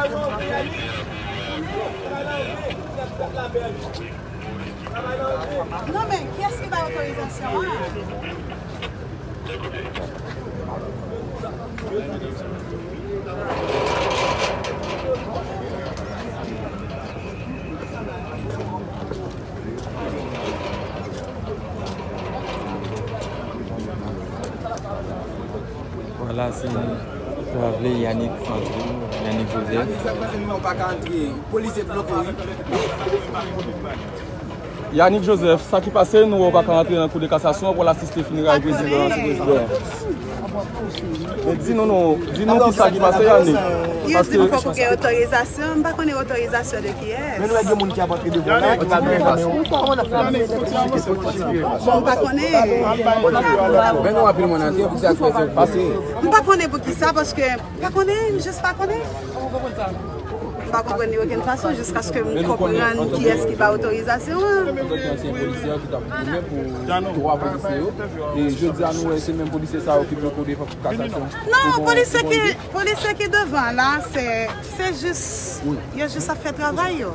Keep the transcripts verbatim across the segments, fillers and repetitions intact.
Non, men kiyès ki bay otorizasyon an? Vwala, se sa vle Yanick antre, Yanick Joseph. Sa k pase, nou pa ka antre. Polisye bloke, wi. Yanick Joseph, sa ki pase, nou wè w pa ka antre nan kou de kasasyon pou w al asiste fineray prezidan, ansyen prezidan. Men di nou, non, di nou ki sa ki pase, Yanick. Yo di m fòk ou gen otorizasyon, m pa konnen otorizasyon de kiyès. Men nou wè gen moun ki ap antre devan la, ki pa gen zanmi. Kòman n ap fè? Bon, m pa konnen. Men nou anpil moun antre, pou sa k fè se pase. M pa konnen pou ki sa, paske m pa konnen, m jis pa konnen. M pa konprann li okenn fason jiskaske m konprann kiyès ki bay otorizasyon an. Polisye ki t ap goumen pou dwa polisye yo. E jodi a, nou wè se menm polisye sa yo ki bloke devan kasasyon. Non, polisye ki, polisye ki devan la, se, se jis, yo jis ap fè travay yo.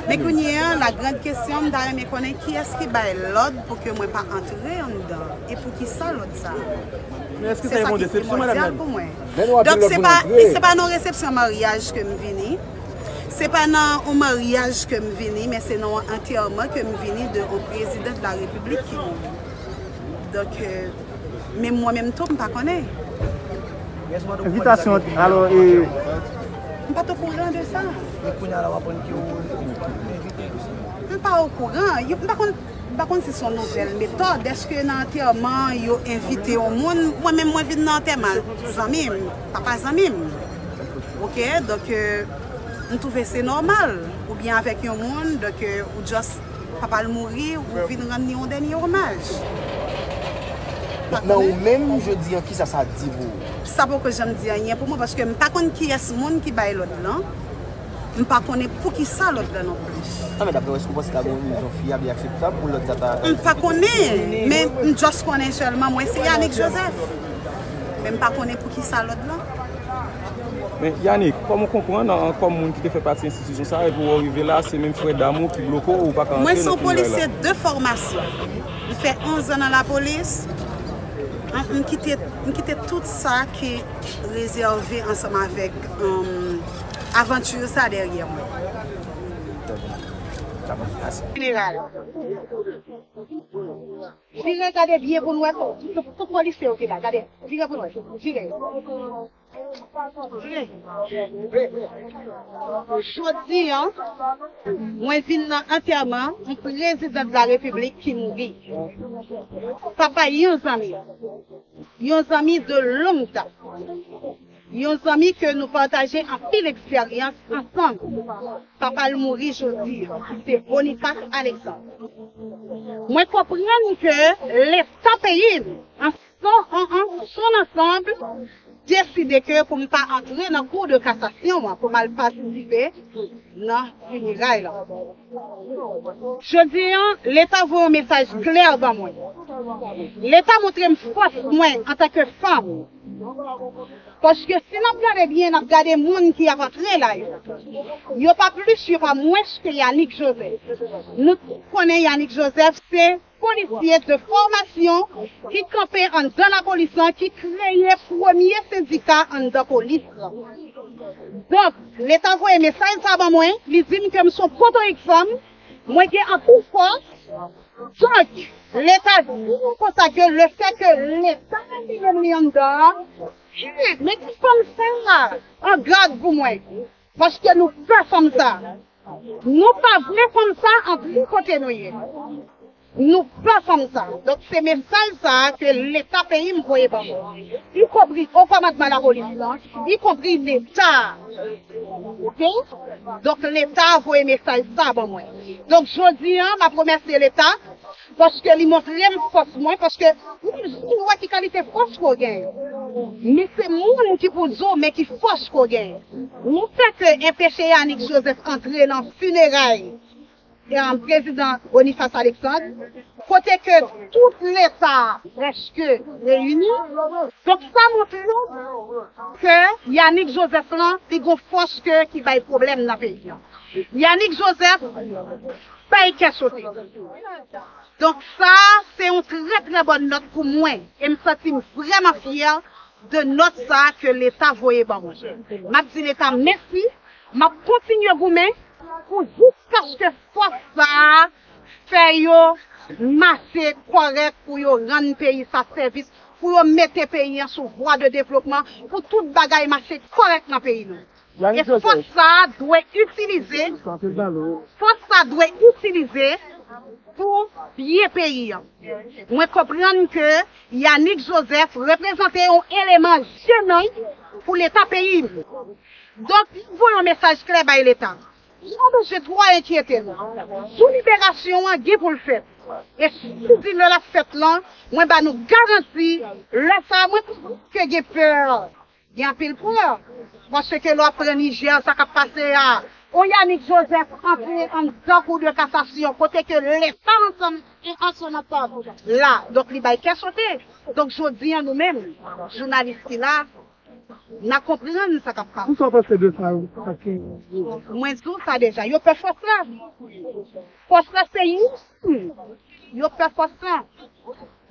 Men kounye a, la grande question, m ta renmen konnen kiyès ki bay lòd pou ke mwen pa antre anndan. E pou ki sa lòd sa? Men èske sa e yon desepsyon, madanm Yanick? Pou mwen. Donk, se pa, se pa nan resepsyon maryaj ke m vini. Se pa nan yon maryaj ke m vini, men se nan yon antèman ke m vini de yon prezidan de la repiblik ki mouri. Donk, euh, men mwen menm tou, m pa konnen. Envitasyon, alò, e... M pa t okouran de sa. M pa okouran. Yo, m pa konn M pa konn si se yon nouvèl metòd. Èske nan antèman, yo envite yon moun? Mwen menm, mwen vin nan antèman zanmi m, papa zanmi m. Oke, donk, euh, m twouve se nòmal. Oubyen avèk yon moun, donk, euh, ou just, papa l mouri, ou vin rann li yon dènye omaj. Nan ou menm, jodi a, kisa sa di pou ou? Sa poko janm di anyen pou mwen, paske m pa konn kiyès moun ki bay lòd lan. M pa konnen poukisa lòd la non plis. Non, men daprè w, èske w panse ta gen yon rezon fyab e akseptab pou lòd sa ta... M pa konnen, men m just konnen sèlman mwen se Yanick Joseph. Men m pa konnen poukisa lòd la. Men Yanick, kòman w konprann, an, kòm moun ki te fè pati enstitisyon sa, epi w rive la, se menm frè dam ou ki bloke w, ou pa ka antre nan fineray la? Mwen se yon polisye de fòmasyon. M fè onz an nan lapolis. M, m kite, m kite tout sa ki rezève ansanm avèk, um, avanti sa dèyè mwen. Jeneral. Vire gade byen pou n wè tout, tout, tout polisye yo ki la. Gade, vire pou n wè. Vire. Vire. Jodi a, mwen vin nan antèman yon prezidan de la repiblik ki mouri. Papa yon zanmi. Yon zanmi de longue date. Yon zanmi ke nou pataje anpil eksperyans ansanm. Papa l mouri jodi a. Se Boniface Alexandre. Mwen konprann ke Leta peyi m, an son, an, an son ansanm, deside ke pou m pa antre nan kou de kasasyon an, pou m al patisipe nan fineray la. Jodi a, Leta voye yon mesaj klè ban mwen. Leta montre m fòs mwen antanke fanm. Paske si n ap gade byen, n ap gade moun ki ap antre la yo. Yo pa plis, yo pa mwens ke Yanick Joseph. Nou tout konnen Yanick Joseph se polisye de fòmasyon ki kanpe anndan lapolis lan, ki kreye premye sendika anndan polis lan. Donk, Leta voye mesaj sa ban mwen, li di m ke m se yon potorik fanm, mwen gen anpil fòs. Donk, Leta di nou konsa ke lefètke Leta mete men li anndan an, men ki fanm sa a an gad pou mwen. Paske nou pè fanm sa a. Nou pa vle fanm sa a antre kote nou ye. Nou pè fanm sa a. Donk, se mesaj sa a ke Leta peyi m voye ban mwen. Ikonpri o kòmandman lapolis lan, ikonpri Leta a. Oke? Donk, Leta a voye mesaj sa a ban mwen. Donk, jodi a, m ap remèsye Leta, paske li montre m fòs mwen, paske nou wè ki kalite fòs ke w genyen. Men se moun ki pou di w, men ki fòs ke w genyen. Nou fè ke enpeche Yanick Joseph antre nan fineray e, prezidan Boniface Alexandre, kote ke tout Leta prèske reyini. Donk, sa montre ke Yanick Joseph lan, li gon fòs ke, ki bay pwoblèm nan peyi an. Yanick Joseph bay kè sote. Donk, sa, se yon trè, trè bòn nòt pou mwen. E m santi m vrèman fyè de nòt sa ke Leta voye ban mwen. M ap di Leta mèsi. M ap kontinye goumen pou jiskaske fòs sa a fè yo mache kòrèk, pou yo rann peyi sa sèvis, pou yo mete peyi an sou vwa de devlopman, pou tout bagay mache kòrèk nan peyi nou. E fòs sa a dwe itilize, fòs sa a dwe itilize pou byen peyi an. Mwen konprann ke Yanick Joseph reprezante yon eleman jenan pou Leta peyi m. Donk, m voye yon mesaj klè bay Leta. N ap oblije twò enkyete nou. Jou liberasyon an gen pou l fèt. E si di lè l ap fèt lan, mwen ba nou garanti, lè sa a, mwen konprann ke gen pè. Gen anpil pè. Paske lè w ap pran Nijè, sa k ap pase a, on Yanick Joseph antre anndan Kou de Kasasyon, kote ke Leta ansanm, ansanm ansanm la. Donk, li bay kè sote. Donk, jodi a, nou menm, jounalis ki la, n a konprann sa k ap pase. Kisa w panse de sa yo? Paske mwen di w sa deja, yo pè fòs la. Fòs la se youn. Yo pè fòs la.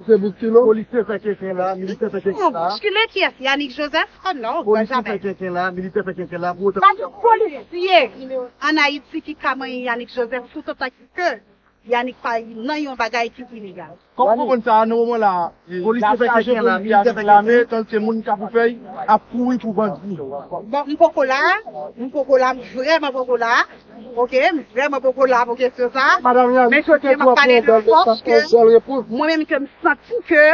Se bouskile. Polisye fè kenken la, militè fè kenken la. Bouskile kiyès? Yanick Joseph? Oh non, polisye fè kenken la, militè fè kenken la. Pou otan pa gen polisye ann Ayiti ki ka manyen Yanick Joseph toutotan ke Yanick pa nan yon bagay ki ilegal. Kòman w konprann sa a nan moman la a? Polisye fè kenken la, militè fè kenken la, tandiske moun k ap fè ap kouri pou bandi. Bon, m poko la, m poko la, m vrèman poko la. Ok, m vrèman poko la pou kesyon sa a. Men jodi a, m ap pale de fòs ke mwen menm ke m santi ke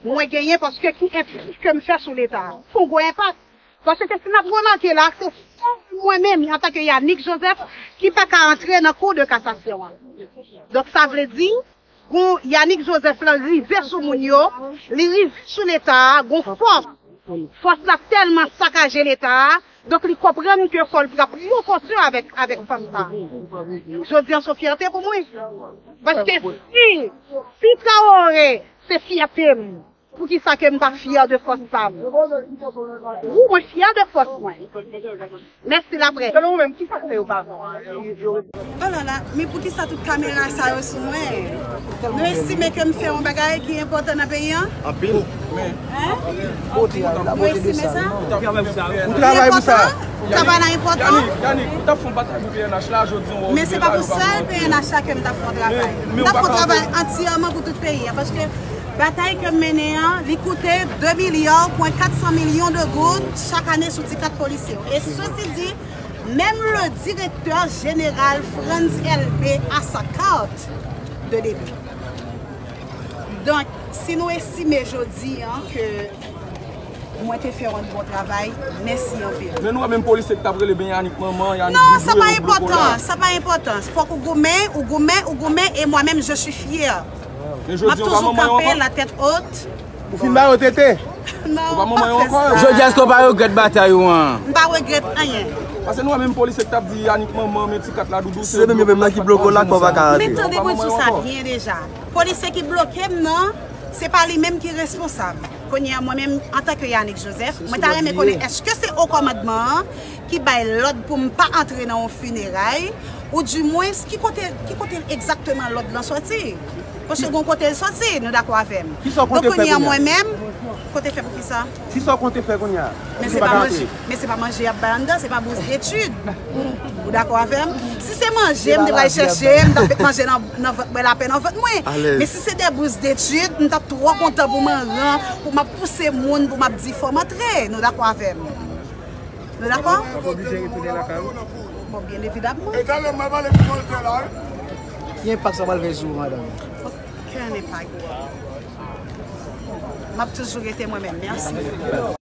mwen genyen paske ki enpak ke m fè sou Leta a. Fon gwo enpak. Paske si n ap remake la, se sèl mwen menm, antanke Yanick Joseph, ki pa ka antre nan Kou de Kasasyon an. Donk, sa vle di, gon Yanick Joseph lan rive sou moun yo, li rive sou Leta a, gon fòs. Fòs la tèlman sakaje Leta a, donk li konprann ke fò l pran prekosyon avèk, avèk fanm sa a. Jodi a, se yon fyète pou mwen. Paske si, si Traoré se fyète m, poukisa ke m pa fyè de fòs pa m? Wi, mwen fyè de fòs mwen. Mèsi laprès. Selon ou menm, kisa k fè yo pa pran? Oh la la, men poukisa tout kamera sa yo sou mwen? Nou estime ke m fè yon bagay ki enpòtan nan peyi an? Anpil. Hein? Nou estime sa? Ou travay pou sa. Travay la enpòtan. Yannick, Yannick, ou t ap fè yon batay pou P N H la, jodi a, men se pa pou sèl P N H la ke m t ap fè yon travay. M t ap fè yon travay antyèman pou tout peyi an, paske batay ke m mennen an, li koute de milya pwen kat san milyon de goud chak ane sou ti kat polisye yo. E sesi di, menm le direktè jeneral Frantz Elbé a sa carte de débit. Donk, si nou estime jodi a ke mwen te fè yon bon travay, mèsi anpil. Men nou wè menm polisye ki t ap rele ben Yannick manman, Yannick boujwe, yo bloke w la. Non, sa pa enpòtan, sa pa enpòtan. Fòk ou goumen, ou goumen, ou goumen, et moi-même, je suis fière. Men jodi a, ou pa manman yo ankò? M ap toujou kanpe, la tête haute. Ou fin ba yo tete? Non, ou pa manman yo ankò? Jodi a, èske w pa regrèt batay ou an? M pa regrèt anyen. Paske nou wè menm polisye ki t ap di Yannick manman, men ti kat la doudou, se yo ki bloke w la, kòman w pa ka antre? Men tande mwen di w sa byen deja. Polisye ki bloke m nan, se pa li menm ki responsab. Kounye a, mwen menm, antanke Yannick Joseph, mwen ta renmen konnen èske se o kòmandman an ki bay lòd pou m pa antre nan yon fineray, ou dimwens, ki kote, ki kote egzakteman lòd lan sòti? Paske gon kote l sòti, nou dakò avè m. Donk, kounye a, mwen menm, kote fè pou kisa? Kisa w konte fè kounye a? Men se pa manje, men se pa manje y ap bay anndan, se pa bous detid. Ou dakò avè m? Si se manje m te pral chèche, m t ap met manje nan, nan vant mwen, lapè nan vant mwen. Men si se de bous detid, m t ap twò kontan pou m anran, pou m ap pouse moun, pou m ap di fò m antre. Nou dakò avè m? Nou dakò? W ap oblije retounen lakay ou? Bon, byen evidamman. E talè m pral pale pou Voltè la, wi. Ki enpak sa pral fè sou ou, madanm? Okenn enpak. M ap toujou rete mwen menm. Mèsi.